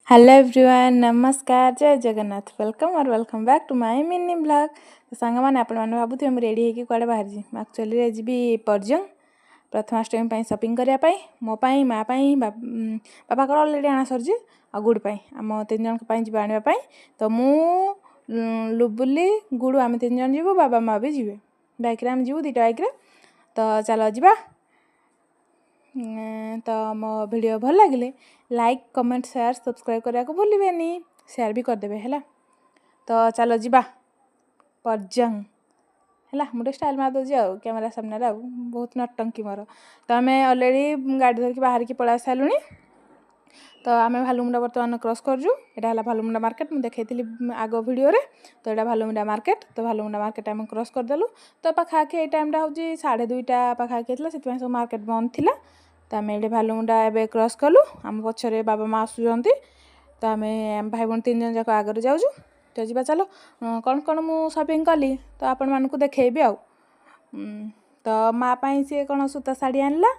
Hello everyone, ନମସ୍କାର, ଜୟ Jagannath. Welcome or welcome back to my mini vlog। ତ ସାଙ୍ଗମାନେ, ଆପଣମାନେ ଭାବୁଥିବେ ମୁଁ ରେଡ଼ି ହେଇକି କୁଆଡ଼େ ବାହାରିଛି। ମୁଁ ଆକ୍ଚୁଆଲିରେ ଯିବି ପର୍ଜଙ୍ଗ ପ୍ରଥମାଷ୍ଟମୀ ପାଇଁ ସପିଂ କରିବା ପାଇଁ, ମୋ ପାଇଁ, ମା ପାଇଁ, ବାପାଙ୍କର ଅଲରେଡ଼ି ଆଣା ସରିଛି, ଆଉ ଗୁଡ଼ ପାଇଁ, ଆମ ତିନି ଜଣଙ୍କ ପାଇଁ ଯିବା ଆଣିବା ପାଇଁ। ତ ମୁଁ, ଲୁବୁଲି, ଗୁଡ଼ୁ ଆମେ ତିନି ଜଣ ଯିବୁ, ବାବା ମା ବି ଯିବେ। ବାଇକ୍ରେ ଆମେ ଯିବୁ, ଦୁଇଟା ବାଇକ୍ରେ। ତ ଚାଲ ଯିବା। ତ ମୋ ଭିଡ଼ିଓ ଭଲ ଲାଗିଲେ ଲାଇକ୍, କମେଣ୍ଟ, ସେୟାର, ସବସ୍କ୍ରାଇବ୍ କରିବାକୁ ଭୁଲିବେନି। ସେୟାର ବି କରିଦେବେ, ହେଲା। ତ ଚାଲ ଯିବା ପର୍ଜଙ୍ଗ, ହେଲା। ମୁଁ ଟିକେ ଷ୍ଟାଇଲ୍ ମାରିଦେଉଛି ଆଉ କ୍ୟାମେରା ସାମ୍ନାରେ, ଆଉ ବହୁତ ନଟଙ୍କି ମୋର। ତ ଆମେ ଅଲରେଡ଼ି ଗାଡ଼ି ଧରିକି ବାହାରିକି ପଳେଇ ସାରିଲୁଣି। ତ ଆମେ ଭାଲୁମୁଣ୍ଡା ବର୍ତ୍ତମାନ କ୍ରସ୍ କରୁଛୁ। ଏଇଟା ହେଲା ଭାଲୁମୁଣ୍ଡା ମାର୍କେଟ, ମୁଁ ଦେଖେଇଥିଲି ଆଗ ଭିଡ଼ିଓରେ। ତ ଏଇଟା ଭାଲୁମୁଣ୍ଡା ମାର୍କେଟ। ତ ଭାଲୁମୁଣ୍ଡା ମାର୍କେଟ ଆମେ କ୍ରସ୍ କରିଦେଲୁ। ତ ପାଖାପାଖି ଏଇ ଟାଇମ୍ଟା ହେଉଛି 2:30 ପାଖାପାଖି ଥିଲା, ସେଥିପାଇଁ ସବୁ ମାର୍କେଟ ବନ୍ଦ ଥିଲା। ତ ଆମେ ଏଇଠି ଭାଲୁମୁଣ୍ଡା ଏବେ କ୍ରସ୍ କଲୁ। ଆମ ପଛରେ ବାବା ମା ଆସୁଛନ୍ତି। ତ ଆମେ ଭାଇ ଭଉଣୀ ତିନି ଜଣ ଯାକ ଆଗରେ ଯାଉଛୁ। ତ ଯିବା ଚାଲ। କ'ଣ କ'ଣ ମୁଁ ସପିଂ କଲି ତ ଆପଣମାନଙ୍କୁ ଦେଖେଇବି। ଆଉ ତ ମା ପାଇଁ ସିଏ କ'ଣ ସୂତା ଶାଢ଼ୀ ଆଣିଲା,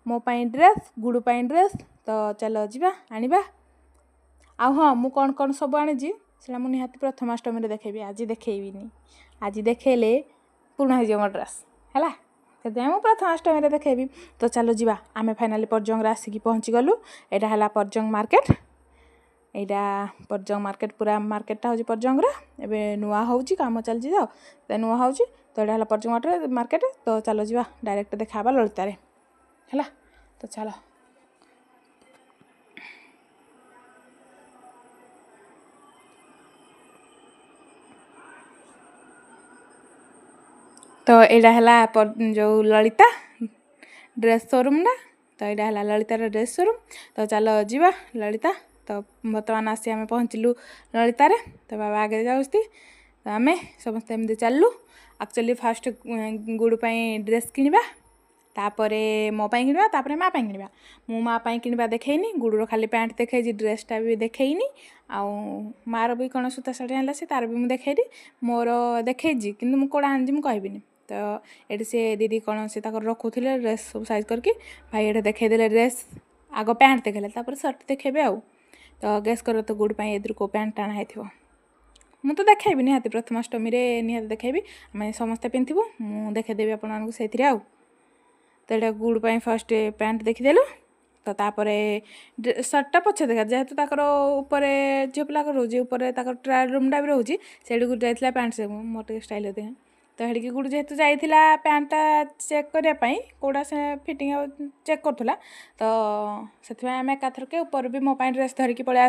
ମୋ ପାଇଁ ଡ୍ରେସ୍, ଗୁଡ଼ୁ ପାଇଁ ଡ୍ରେସ୍। ତ ଚାଲ ଯିବା ଆଣିବା। ଆଉ ହଁ, ମୁଁ କ'ଣ କ'ଣ ସବୁ ଆଣିଛି ସେଇଟା ମୁଁ ନିହାତି ପ୍ରଥମାଷ୍ଟମୀରେ ଦେଖେଇବି, ଆଜି ଦେଖେଇବିନି। ଆଜି ଦେଖେଇଲେ ପୁରୁଣା ହେଇଯିବ ମୋ ଡ୍ରେସ୍, ହେଲା। ସେଥିପାଇଁ ମୁଁ ପ୍ରଥମାଷ୍ଟମୀରେ ଦେଖେଇବି। ତ ଚାଲ ଯିବା। ଆମେ ଫାଇନାଲି ପର୍ଜଙ୍ଗରେ ଆସିକି ପହଞ୍ଚିଗଲୁ। ଏଇଟା ହେଲା ପର୍ଜଙ୍ଗ ମାର୍କେଟ। ଏଇଟା ପର୍ଜଙ୍ଗ ମାର୍କେଟ, ପୁରା ମାର୍କେଟଟା ହେଉଛି ପର୍ଜଙ୍ଗର। ଏବେ ନୂଆ ହେଉଛି, କାମ ଚାଲିଛି, ତ ନୂଆ ହେଉଛି। ତ ଏଇଟା ହେଲା ପର୍ଜଙ୍ଗ ମାର୍କେଟ। ତ ଚାଲ ଯିବା, ଡାଇରେକ୍ଟ ଦେଖା ହେବା ଲଳିତାରେ, ହେଲା। ତ ଚାଲ। ତ ଏଇଟା ହେଲା ଯେଉଁ ଲଳିତା ଡ୍ରେସ୍ ସୋରୁମ୍ଟା। ତ ଏଇଟା ହେଲା ଲଳିତାର ଡ୍ରେସ୍ ସୋରୁମ୍। ତ ଚାଲ ଯିବା ଲଳିତା। ତ ବର୍ତ୍ତମାନ ଆସି ଆମେ ପହଞ୍ଚିଲୁ ଲଳିତାରେ। ତ ବାବା ଆଗରେ ଯାଉଛନ୍ତି, ତ ଆମେ ସମସ୍ତେ ଏମିତି ଚାଲିଲୁ। ଆକ୍ଚୁଆଲି ଫାଷ୍ଟ ଗୁଡ଼ୁ ପାଇଁ ଡ୍ରେସ୍ କିଣିବା, ତାପରେ ମୋ ପାଇଁ କିଣିବା, ତାପରେ ମା ପାଇଁ କିଣିବା। ମୁଁ ମା ପାଇଁ କିଣିବା ଦେଖେଇନି, ଗୁଡ଼ୁର ଖାଲି ପ୍ୟାଣ୍ଟ ଦେଖେଇଛି, ଡ୍ରେସ୍ଟା ବି ଦେଖେଇନି। ଆଉ ମାଆର ବି କ'ଣ ସୂତା ଶାଢ଼ୀ ଆଣିଲା ସେ, ତାର ବି ମୁଁ ଦେଖେଇନି। ମୋର ଦେଖେଇଛି, କିନ୍ତୁ ମୁଁ କେଉଁଟା ଆଣିଛି ମୁଁ କହିବିନି। ତ ଏଠି ସେ ଦିଦି କ'ଣ ସେ ତାଙ୍କର ରଖୁଥିଲେ ଡ୍ରେସ୍ ସବୁ ସାଇଜ୍ କରିକି। ଭାଇ ଏଠି ଦେଖେଇଦେଲେ ଡ୍ରେସ୍, ଆଗ ପ୍ୟାଣ୍ଟ ଦେଖେଇଲେ, ତାପରେ ସାର୍ଟ ଦେଖେଇବେ। ଆଉ ତ ଗେସ୍ କର ତ ଗୁଡ଼ ପାଇଁ ଏଥିରୁ କେଉଁ ପ୍ୟାଣ୍ଟ ଆଣା ହେଇଥିବ। ମୁଁ ତ ଦେଖେଇବି ନିହାତି, ପ୍ରଥମାଷ୍ଟମୀରେ ନିହାତି ଦେଖେଇବି। ଆମେ ସମସ୍ତେ ପିନ୍ଧିବୁ, ମୁଁ ଦେଖେଇଦେବି ଆପଣମାନଙ୍କୁ ସେଇଥିରେ। ଆଉ ତ ଏଇଟା ଗୁଡ଼ ପାଇଁ ଫାଷ୍ଟ ପ୍ୟାଣ୍ଟ ଦେଖିଦେଲୁ। ତ ତାପରେ ସାର୍ଟଟା ପଛେ ଦେଖା, ଯେହେତୁ ତାଙ୍କର ଉପରେ ଝିଅ ପିଲାଙ୍କର ରହୁଛି, ଉପରେ ତାଙ୍କର ଟ୍ରାଏଲ୍ ରୁମ୍ଟା ବି ରହୁଛି। ସେଇଠିକୁ ଯାଇଥିଲା ପ୍ୟାଣ୍ଟ, ସେ ମୋର ଟିକେ ଷ୍ଟାଇଲ୍ ଅଧିକା। ତ ହେଠିକି ଗୁଡ଼ ଯେହେତୁ ଯାଇଥିଲା ପ୍ୟାଣ୍ଟଟା ଚେକ୍ କରିବା ପାଇଁ, କେଉଁଟା ସେ ଫିଟିଂ ଆଉ ଚେକ୍ କରୁଥିଲା, ତ ସେଥିପାଇଁ ଆମେ ଏକାଥରକେ ଉପରେ ବି ମୋ ପାଇଁ ଡ୍ରେସ୍ ଧରିକି ପଳେଇ